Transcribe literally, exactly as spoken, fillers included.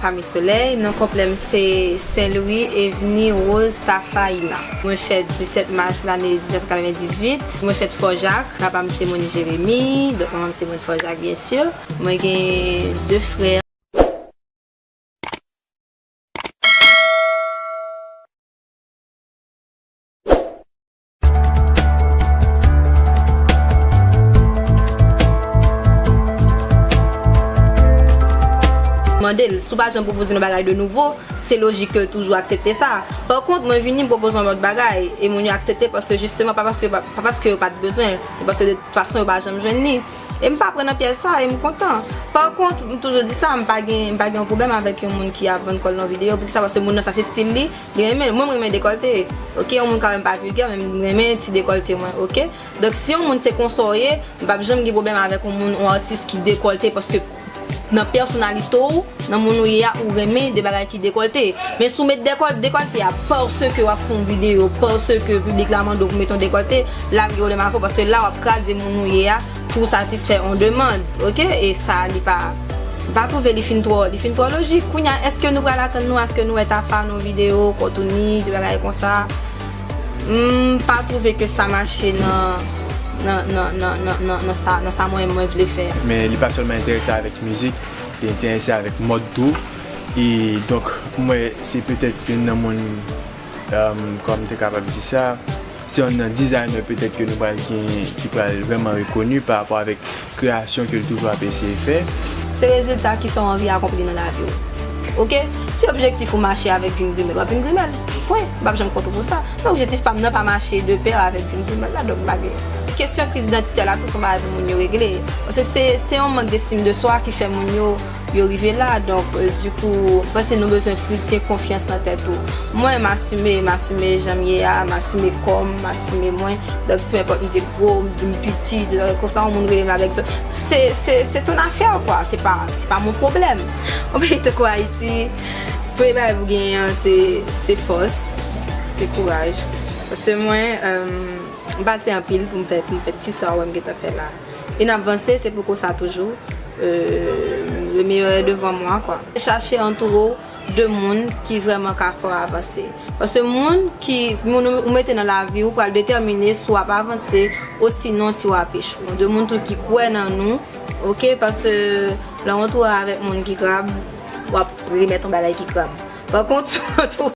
Fanmi Solèy, non konplè m se Saint Louis Evni Rose Tafaina. Mwen fèt disèt mas lane diznèf san katrevendizuit. Mwen fèt Fò Jak. Papa m se moun Jeremi, donk manman m se moun Fò Jak, byen si. Mwen gen de frè. Mande l, si w pa janm pwopoze yon bagay de nouvo, se lojik ke l toujou aksepte sa. Pa kont, mwen vini, m pwopoze yon lòt bagay, e moun yo aksepte paske jisteman, pa paske, pa, pa paske yo pa t bezwen l, men paske de tout fason, yo pa janm jwenn li. E m pa pran nan pyèj sa, e m kontan. Pa kont, m toujou di sa, m pa gen, m pa gen yon pwoblèm avèk yon moun ki ap vann kò l nan videyo. Poukisa? Paske moun nan, sa se estil li, li renmen l. Mwen, m renmen dekòlte. Oke, yon moun ka wè m pa vilgè, men m renmen ti dekòlte mwen, oke? Donk, si yon moun se konsa w ye, m p ap janm gen pwoblèm avèk yon moun, yon atis ki dekòlte, paske nan pèsonalite w, nan moun ou ye a, ou renmen de bagay ki dekòlte. Men si w met dekòl-, dekòlte a paske w ap fè yon videyo, paske piblik la mande w pou mete yon dekòlte, la m gen pwoblèm avè w, paske la w ap kraze moun ou ye a pou w satisfè yon demann, oke? E sa, li pa, m pa twouve li fin twò, li fin twò lojik. Kounye a, èske nou pral atann nou aske nou wè Tafa nan yon videyo, kòtoni, de bagay konsa? M pa twouve ke sa mache nan, nan, nan, nan, nan, nan, nan sa, nan sa mwen, mwen vle fè a. Men li pa sèlman enterese avèk mizik, li enterese avèk mòd tou. E donk, mwen, se petèt youn nan moun, um, kòman m te kapab di sa, se youn nan designer petèt ke nou pral gen, ki pral vrèman rekoni pa rapò avèk kreyasyon ke l toujou ap eseye fè. Se rezilta ki sa w anvi akonpli nan lavi w. Oke? Si objektif ou mache avèk vin grimèl, w ap vin grimèl. Pwen. M p ap janm kont ou pou sa. Men objektif pa m nan pa mache de pè avèk vin grimèl la, donk m pa gen. Kesyon kriz idantitè la tou se yon bagay pou moun yo regle. Paske se, se yon mank destim de swa ki fè moun yo, yo rive la. Donk, euh, dikou, m panse nou bezwen plis gen konfyans nan tèt ou. Mwen, m asime, m asime jan m ye a, m asime kò m, m asime mwen. Donk, peu importe m te gwo, m, m piti, de, konsa yon moun rele m avèk sa. Se, se, se ton afè, kwa. Se pa, se pa mon pwoblèm. Yon peyi tankou Ayiti, premye bagay pou genyen an, se, se fòs, se kouraj. Paske mwen, euh, m pase anpil pou m fè, pou m fè ti sa w wè m gentan fè la. E n ap vanse, se pou konsa toujou. Euh, le meilleur est devant moi, kwa. Chache antoure w de moun ki vrèman ka fè w avanse. Paske moun ki, moun ou, ou mete nan lavi w pral detèmine si w ap avanse osinon si w ap echwe. De moun tou ki kwè nan nou, oke? Paske lè w antoure avèk moun ki krab, w ap remèt yon bagay ki krab. Pa kont, si w antoure